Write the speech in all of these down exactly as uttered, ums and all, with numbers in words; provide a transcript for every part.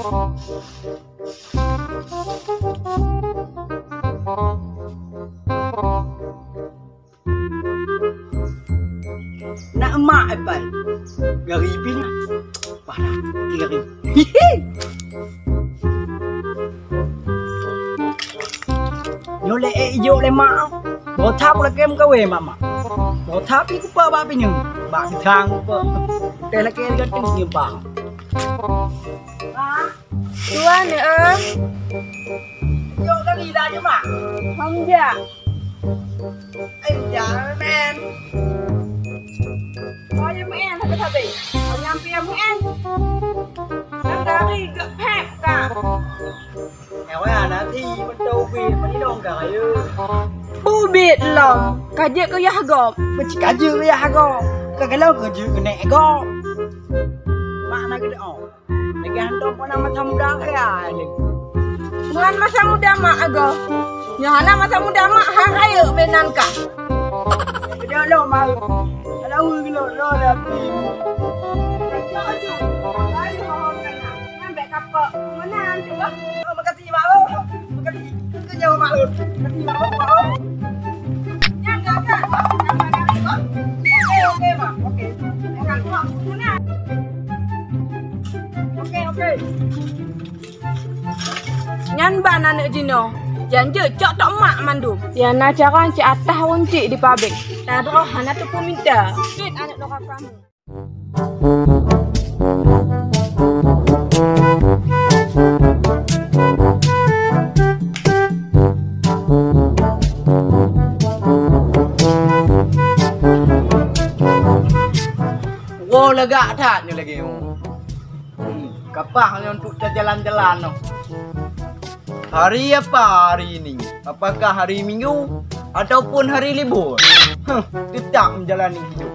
Nak mak ai pai. Gari pih nyan. Parah, gari. Hihi. Nyoe lé ék ijok lé mak. Boh that lakèe meukawen mak mak. Boh that pih kupa bak pineung. Bak geutang kupa. Teuh lakèe gata nyoe bang. Tuan, eh. Jok tadi dah je, Mak. Hom jak. Eh, jangan, men. Oh, ya, men, habis-habis. Oh, nyampe, ya, men. Kan dari gepek, kan? Ya, weh, nanti betul, Bi. Mendong, kan, ayo. Bubit lom. Kajek ke yah gop. Mesti kajek ke yah gop. Kagalo kajek ke nek gop. Mak nak gede, oh. Lagèe hantom pernah masa muda kaya ni. Bukan masa muda mak ago. Nyoe hana masa muda mak, hai rayeuk beu nan ka. Kejauh lo mak. Kalau ureueng lo lo dah. Kejauh tu. Ayo, mau kena. Ngambil kapok. Mana tu? Oh, makasih mak. Oh, makasih. Kejauh mak. Makasih mak. Oh. Oke, oke, Mak. Oke. Oke, oke. Nyan ban aneuk jinoe, janjeuet cok tok mak mandum. Ya na carông cit atah runcik di pabrik. Tadroh hana teupeu minta. Cit aneuk nuraka kamoe. Woe lagak that nyoe lagèe nyoe. Hmm, kapah nyoe untuk tajalan-jalan noh. Hari apa hari ini? Apakah hari Minggu ataupun hari libur? Huh, tetap menjalani hidup.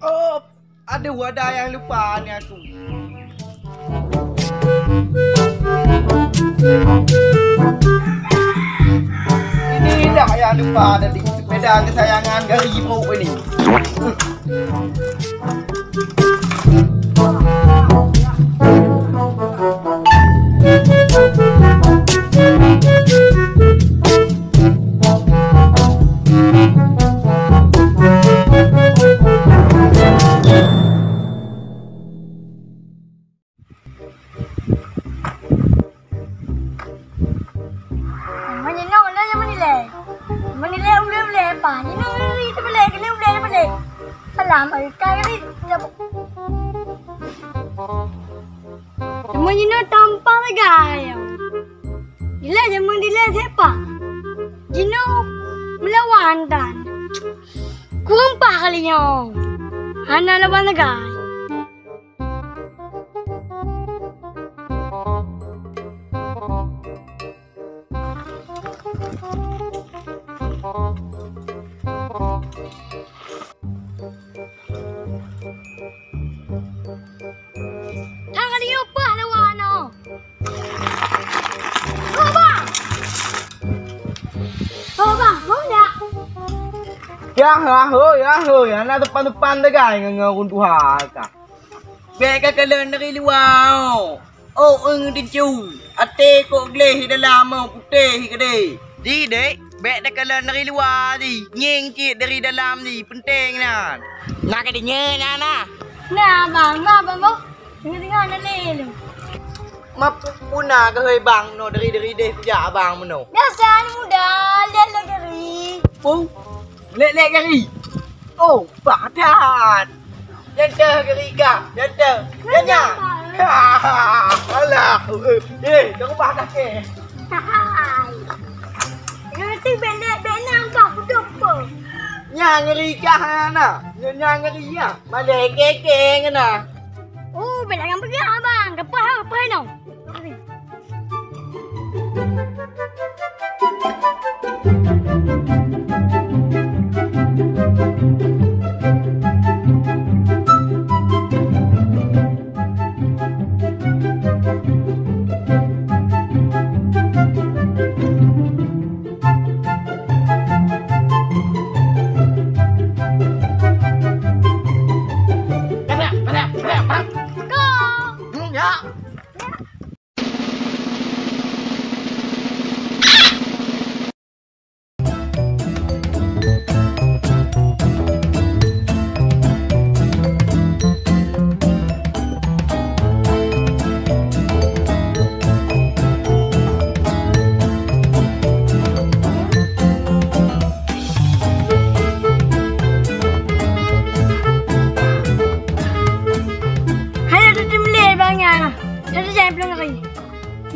Oh, aduh, ada yang lupa ni aku. Inilah yang lupa tadi, sepeda kesayangan Gari Ipok ini. Meunyoe nyoe ulèe, nyoe meunilèe. Meunilèe ulèe-ulèe apa? Nyoe ulèe teubelèe, keuneuk ulèe teubelèe. Alam, ai, kai ni. Meunyoe nyoe tampang lagèe ayam. Ilèe jameun dilèe siapa? Jinoe meulawan tan. Kureueng paih kali nyoe. Hana lawan lagèe. Ka ka diupah lé wa nyoe. Ho, Bang! Ho, Bang! Ho, yak! Yah, yah, ho, yah, ho, yah, na depan-depan degai ngon, ngon ureueng tuha ka. Bèk ka kalon dari luwa, oh. Oh, eng dicu. Até kok gleh di dalam, oh, putéh keudéh. Di, Dek, bèk takalon dari luwa di. Ngieng cit dari dalam di, peunteng nyan. Na ka deungö nyan na? Na, Bang. Na, Bang, boh. Teungoh-teungoh na lé lom. Ma pu-, puna keuhai Bang meunoe dari-dari deh kujak abang meunoe. Biasa aneuk muda, lé-lé gari. Oh. Lé-lé gari. Oh, padat. Nyan teuh gari ka, nyan teuh. Nyan nya. Alah. Eh, dah ubah dah ke. Hai. Ngerti benek-benek bang, duduk pun. Nya ngeri kah na? Nya, nya ngeri ya. Malai keke ngena. Oh, benek yang pergi abang. Kepah, kepah no. Go! Ya. Hai, ada tim lé bang ya. Ada jangan pulang lagi.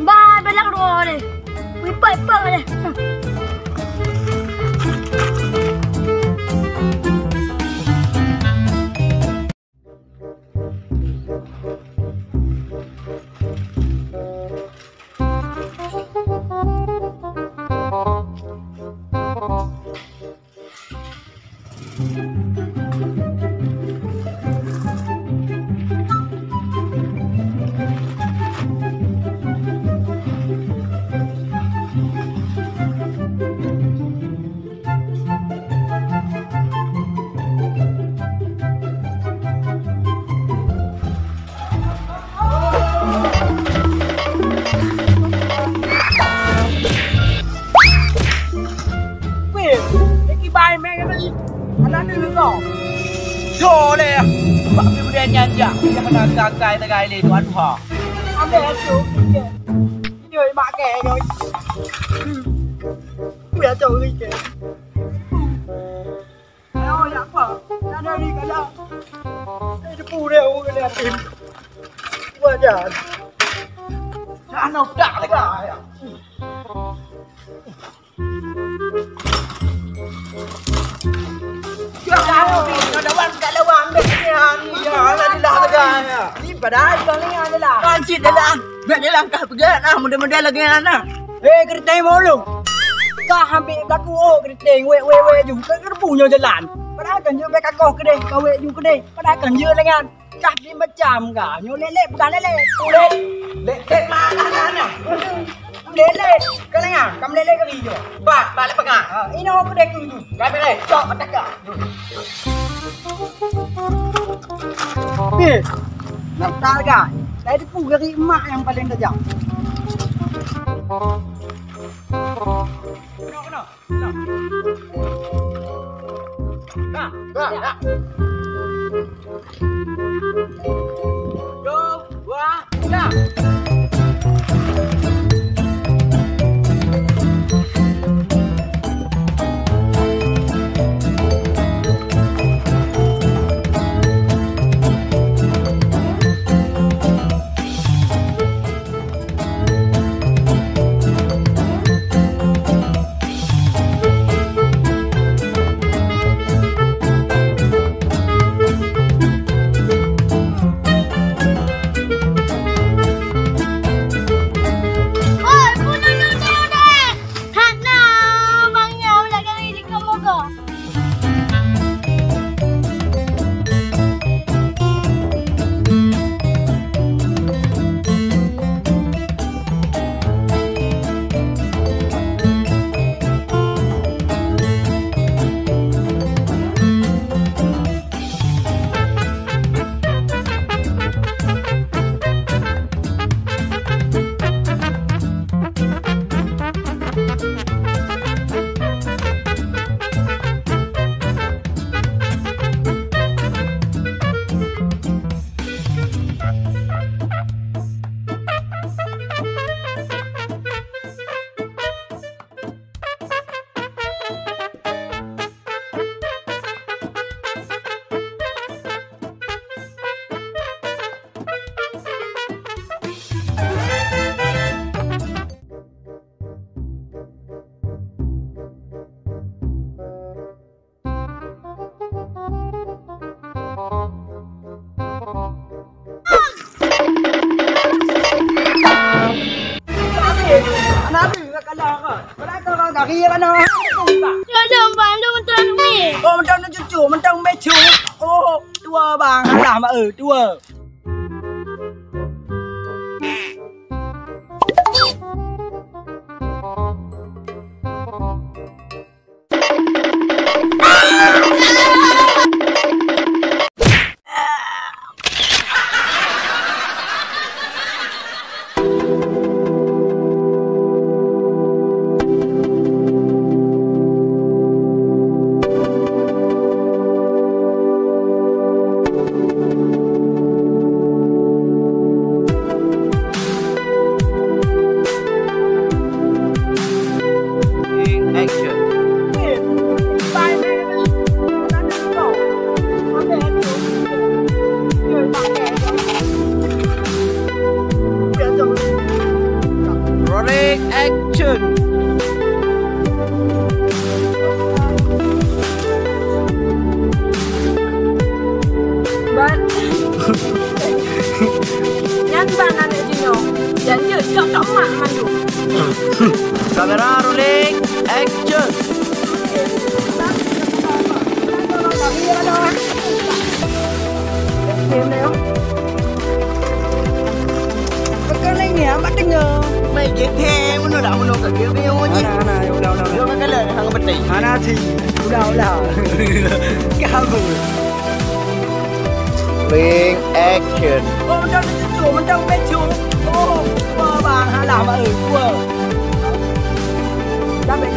Bah, belak dua deh. Wih, pek, pek deh. Weh, ni kibai meng tadi. Anak ni lelong. Yo leh. Bak pi udah nyan jak. Dia kena gagai tegai le tuan ha. Ambil tu. Ini mak ke ni. Kuya cok ni ke. Ayo, ya apa? Nak dari kalau. Saya debu dia, orang kena tim. Wajar. Sana dak lagi. Ya, kalau dak lawan, dak lawan, dak lawan. Ya, alhamdulillah, lega. Ni padahal kau ni adalah. Kau cit adalah. Bèk dilangkah peugah nah, model-model lagèe nyan nah. Eh, keureuteng mulu. Ka hambek belaku, oh, keureuteng, wèk, wèk, wèk ju. Ka geureubu nyoe jalan. Padahai kan jeuet bèk kakoh keudeh, ka wèk ju keudeh. Padahai kan jeuet lé nyan. Kah di macam ka. Nyoe lélét, bukan lélét. Lélét. Lélét mana, mana? Lélét. Ka lé nyan, ka meulélét keu ri nyoe. Bah, bah lé peugah. Ha, inoe keudeh keu tu. Ka meulélét. Cok, mata ka. Eh, nak tahu kan? Saya tepu gari emak yang paling kejam. Kena, kena. Kena. Nah, nah, nah. Dua, tiga. Oi, peue nyoe, nyoe, nyoe, nyoe? Hana, bang nyoe, nak kami di kamoe ko. Nabi, nak kalah ke? Padahai kau orang gari kan, ah. Kadang bandum mentang ni. Oh, mentang ni cucu, mentang becu. Oh, dua bang, alah mak, eh, dua. Action! Ban. Nyan ban aneuk jinoe. Dan jeuet cok-cok mak mandum. Kamera rolling, action! Pakon lagèe nyan bak teungoh. Mai gèt-gèt, meunoe dak meunoe ka gèt, meunoe nyoe. Hana, hana, udah, udah, udah. Nyoe ka kalon, hang beutôi. Hana cit. Udah, udah. Ka habéh. Rolling, action. Oh, mantap cucu, mantap cucu. Oh, wah, bang, halah, bang, eh, dua. Dah, bang.